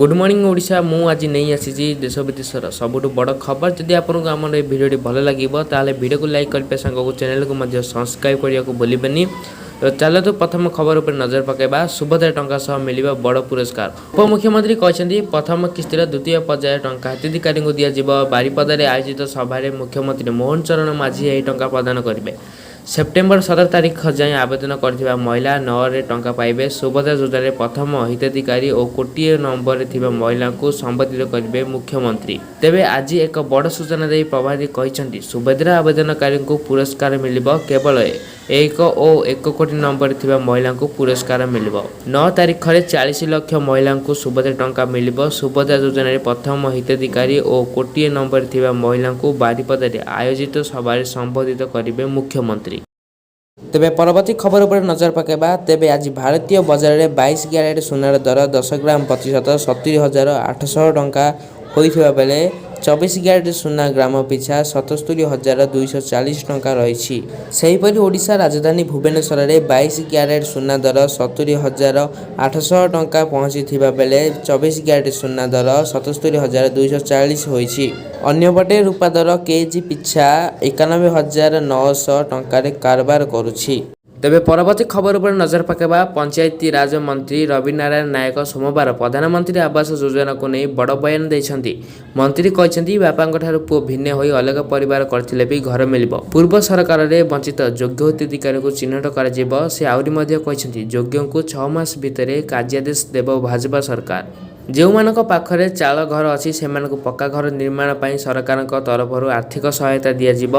Good morning Odisha. ମୁଁ ଆଜି ନେଇ ଆସିଛି ଦେଶ ବିଦେଶର ସବୁଠୁ ବଡ଼ ଖବର। ଯଦି ଆପଣଙ୍କୁ ଆମର ଏ ଭିଡ଼ିଓଟି ଭଲ ଲାଗିବ, ତାହେଲେ ଭିଡ଼ିଓକୁ ଲାଇକ୍ କରିବା ସାଙ୍ଗକୁ ଚ୍ୟାନେଲକୁ ମଧ୍ୟ ସବସ୍କ୍ରାଇବ୍ କରିବାକୁ ଭୁଲିବେନି। ତ ଚାଲନ୍ତୁ, ପ୍ରଥମ ଖବର ଉପରେ ନଜର ପକାଇବା। ସୁଭଦ୍ରା ଟଙ୍କା ସହ ମିଳିବ ବଡ଼ ପୁରସ୍କାର। ଉପମୁଖ୍ୟମନ୍ତ୍ରୀ କହିଛନ୍ତି, ପ୍ରଥମ କିସ୍ତିର ଦ୍ୱିତୀୟ ପର୍ଯ୍ୟାୟ ଟଙ୍କା ହିତାଧିକାରୀଙ୍କୁ ଦିଆଯିବ। ବାରିପଦାରେ ଆୟୋଜିତ ସଭାରେ ମୁଖ୍ୟମନ୍ତ୍ରୀ ମୋହନ ଚରଣ ମାଝୀ ଏହି ଟଙ୍କା ପ୍ରଦାନ କରିବେ। ସେପ୍ଟେମ୍ବର 17 ତାରିଖ ଯାଏଁ ଆବେଦନ କରିଥିବା ମହିଳା 9ରେ ଟଙ୍କା ପାଇବେ। ସୁଭଦ୍ରା ଯୋଜନାରେ ପ୍ରଥମ ହିତାଧିକାରୀ ଓ କୋଟିଏ ନମ୍ବରରେ ଥିବା ମହିଳାଙ୍କୁ ସମ୍ବୋଧିତ କରିବେ ମୁଖ୍ୟମନ୍ତ୍ରୀ। ତେବେ ଆଜି ଏକ ବଡ଼ ସୂଚନା ଦେଇ ପ୍ରଭାତୀ କହିଛନ୍ତି, ସୁଭଦ୍ରା ଆବେଦନକାରୀଙ୍କୁ ପୁରସ୍କାର ମିଳିବ। କେବଳ 1 ଓ 1 କୋଟି ନମ୍ବରରେ ଥିବା ମହିଳାଙ୍କୁ ପୁରସ୍କାର ମିଳିବ। 9 ତାରିଖରେ 40 ଲକ୍ଷ ମହିଳାଙ୍କୁ ସୁଭଦ୍ରା ଟଙ୍କା ମିଳିବ। ସୁଭଦ୍ରା ଯୋଜନାରେ ପ୍ରଥମ ହିତାଧିକାରୀ ଓ କୋଟିଏ ନମ୍ବରରେ ଥିବା ମହିଳାଙ୍କୁ ବାରିପଦାରେ ଆୟୋଜିତ ସଭାରେ ସମ୍ବୋଧିତ କରିବେ ମୁଖ୍ୟମନ୍ତ୍ରୀ। ତେବେ ପରବର୍ତ୍ତୀ ଖବର ଉପରେ ନଜର ପକାଇବା। ତେବେ ଆଜି ଭାରତୀୟ ବଜାରରେ 22 କ୍ୟାରେଟ ସୁନାର ଦର 10 ଗ୍ରାମ ପ୍ରତିଶତ 70,800 ଟଙ୍କା ହୋଇଥିବା ବେଳେ 24 କ୍ୟାରେଟ ସୁନା ଗ୍ରାମ ପିଛା 77,240 ଟଙ୍କା ରହିଛି। ସେହିପରି ଓଡ଼ିଶା ରାଜଧାନୀ ଭୁବନେଶ୍ୱରରେ 22 କ୍ୟାରେଟ ସୁନା ଦର 70,800 ଟଙ୍କା ପହଞ୍ଚିଥିବା ବେଳେ 24 କ୍ୟାରେଟ ସୁନା ଦର 77,240 ହୋଇଛି। ଅନ୍ୟପଟେ ରୂପା ଦର କେଜି ପିଛା 91,900 ଟଙ୍କାରେ କାରବାର କରୁଛି। ତେବେ ପରବର୍ତ୍ତୀ ଖବର ଉପରେ ନଜର ପକାଇବା। ପଞ୍ଚାୟତିରାଜ ମନ୍ତ୍ରୀ ରବିନାରାୟଣ ନାୟକ ସୋମବାର ପ୍ରଧାନମନ୍ତ୍ରୀ ଆବାସ ଯୋଜନାକୁ ନେଇ ବଡ଼ ବୟାନ ଦେଇଛନ୍ତି। ମନ୍ତ୍ରୀ କହିଛନ୍ତି, ବାପାଙ୍କଠାରୁ ପୁଅ ଭିନ୍ନ ହୋଇ ଅଲଗା ପରିବାର କରିଥିଲେ ବି ଘର ମିଳିବ। ପୂର୍ବ ସରକାରରେ ବଞ୍ଚିତ ଯୋଗ୍ୟ ହିତାଧିକାରୀଙ୍କୁ ଚିହ୍ନଟ କରାଯିବ। ସେ ଆହୁରି ମଧ୍ୟ କହିଛନ୍ତି, ଯୋଗ୍ୟଙ୍କୁ 6 ମାସ ଭିତରେ କାର୍ଯ୍ୟାଦେଶ ଦେବ ଭାଜପା ସରକାର। ଯେଉଁମାନଙ୍କ ପାଖରେ ଚାଳ ଘର ଅଛି, ସେମାନଙ୍କୁ ପକ୍କା ଘର ନିର୍ମାଣ ପାଇଁ ସରକାରଙ୍କ ତରଫରୁ ଆର୍ଥିକ ସହାୟତା ଦିଆଯିବ।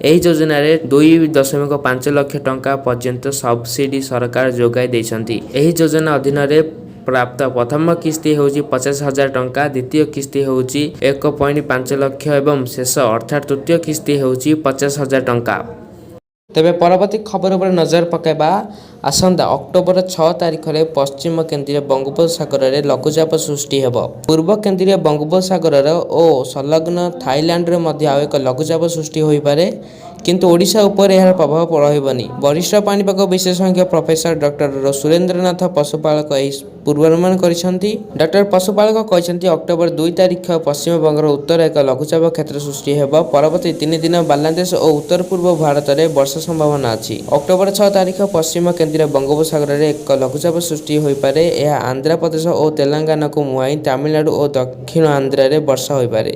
ଏହି ଯୋଜନାରେ 2.5 ଲକ୍ଷ ଟଙ୍କା ପର୍ଯ୍ୟନ୍ତ ସବସିଡି ସରକାର ଯୋଗାଇ ଦେଇଛନ୍ତି। ଏହି ଯୋଜନା ଅଧୀନରେ ପ୍ରାପ୍ତ ପ୍ରଥମ କିସ୍ତି ହେଉଛି 50,000 ଟଙ୍କା, ଦ୍ୱିତୀୟ କିସ୍ତି ହେଉଛି 1.5 ଲକ୍ଷ ଏବଂ ଶେଷ ଅର୍ଥାତ୍ ତୃତୀୟ କିସ୍ତି ହେଉଛି 50,000 ଟଙ୍କା। ତେବେ ପରବର୍ତ୍ତୀ ଖବର ଉପରେ ନଜର ପକାଇବା। ଆସନ୍ତା ଅକ୍ଟୋବର 6 ତାରିଖରେ ପଶ୍ଚିମ କେନ୍ଦ୍ରୀୟ ବଙ୍ଗୋପସାଗରରେ ଲଘୁଚାପ ସୃଷ୍ଟି ହେବ। ପୂର୍ବ କେନ୍ଦ୍ରୀୟ ବଙ୍ଗୋପସାଗରର ଓ ସଂଲଗ୍ନ ଥାଇଲାଣ୍ଡରେ ମଧ୍ୟ ଆଉ ଏକ ଲଘୁଚାପ ସୃଷ୍ଟି ହୋଇପାରେ, କିନ୍ତୁ ଓଡ଼ିଶା ଉପରେ ଏହାର ପ୍ରଭାବ ରହିବନି। ବରିଷ୍ଠ ପାଣିପାଗ ବିଶେଷଜ୍ଞ ପ୍ରଫେସର ଡକ୍ଟର ସୁରେନ୍ଦ୍ରନାଥ ପଶୁପାଳକ ଏହି ପୂର୍ବାନୁମାନ କରିଛନ୍ତି। ଡକ୍ଟର ପଶୁପାଳକ କହିଛନ୍ତି, ଅକ୍ଟୋବର 2 ତାରିଖ ପଶ୍ଚିମବଙ୍ଗର ଉତ୍ତର ଏକ ଲଘୁଚାପ କ୍ଷେତ୍ର ସୃଷ୍ଟି ହେବ। ପରବର୍ତ୍ତୀ 3 ଦିନ ବାଂଲାଦେଶ ଓ ଉତ୍ତର ପୂର୍ବ ଭାରତରେ ବର୍ଷା ସମ୍ଭାବନା ଅଛି। ଅକ୍ଟୋବର 6 ତାରିଖ ପଶ୍ଚିମ କେନ୍ଦ୍ରୀୟ ବଙ୍ଗୋପସାଗରରେ ଏକ ଲଘୁଚାପ ସୃଷ୍ଟି ହୋଇପାରେ। ଏହା ଆନ୍ଧ୍ରପ୍ରଦେଶ ଓ ତେଲେଙ୍ଗାନାକୁ ମୁହାଁଇ ତାମିଲନାଡୁ ଓ ଦକ୍ଷିଣ ଆନ୍ଧ୍ରରେ ବର୍ଷା ହୋଇପାରେ।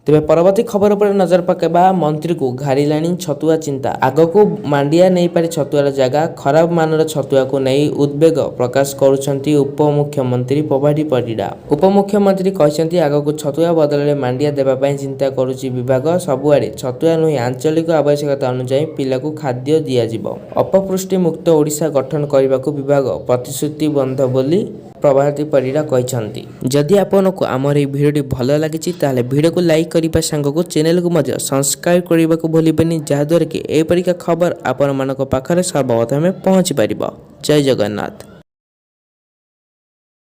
ତେବେ ପରବର୍ତ୍ତୀ ଖବର ଉପରେ ନଜର ପକାଇବା। ମନ୍ତ୍ରୀଙ୍କୁ ଘାରିଲାଣି ଛତୁଆ ଚିନ୍ତା। ଆଗକୁ ମାଣ୍ଡିଆ ନେଇପାରେ ଛତୁଆର ଜାଗା। ଖରାପ ମାନର ଛତୁଆକୁ ନେଇ ଉଦବେଗ ପ୍ରକାଶ କରୁଛନ୍ତି ଉପମୁଖ୍ୟମନ୍ତ୍ରୀ ପ୍ରଭାତୀ ପରିଡ଼ା। ଉପମୁଖ୍ୟମନ୍ତ୍ରୀ କହିଛନ୍ତି, ଆଗକୁ ଛତୁଆ ବଦଳରେ ମାଣ୍ଡିଆ ଦେବା ପାଇଁ ଚିନ୍ତା କରୁଛି ବିଭାଗ। ସବୁଆଡ଼େ ଛତୁଆ ନୁହେଁ, ଆଞ୍ଚଳିକ ଆବଶ୍ୟକତା ଅନୁଯାୟୀ ପିଲାକୁ ଖାଦ୍ୟ ଦିଆଯିବ। ଅପପୁଷ୍ଟି ମୁକ୍ତ ଓଡ଼ିଶା ଗଠନ କରିବାକୁ ବିଭାଗ ପ୍ରତିଶ୍ରୁତିବଦ୍ଧ ବୋଲି ପ୍ରଭାତୀ ପରିଡ଼ା କହିଛନ୍ତି। ଯଦି ଆପଣଙ୍କୁ ଆମର ଏହି ଭିଡ଼ିଓଟି ଭଲ ଲାଗିଛି, ତାହେଲେ ଭିଡ଼ିଓକୁ ଲାଇକ୍ କରିବା ସାଙ୍ଗକୁ ଚ୍ୟାନେଲକୁ ମଧ୍ୟ ସବସ୍କ୍ରାଇବ୍ କରିବାକୁ ଭୁଲିବେନି, ଯାହାଦ୍ୱାରା କି ଏପରିକା ଖବର ଆପଣମାନଙ୍କ ପାଖରେ ସର୍ବପ୍ରଥମେ ପହଞ୍ଚି ପାରିବ। ଜୟ ଜଗନ୍ନାଥ।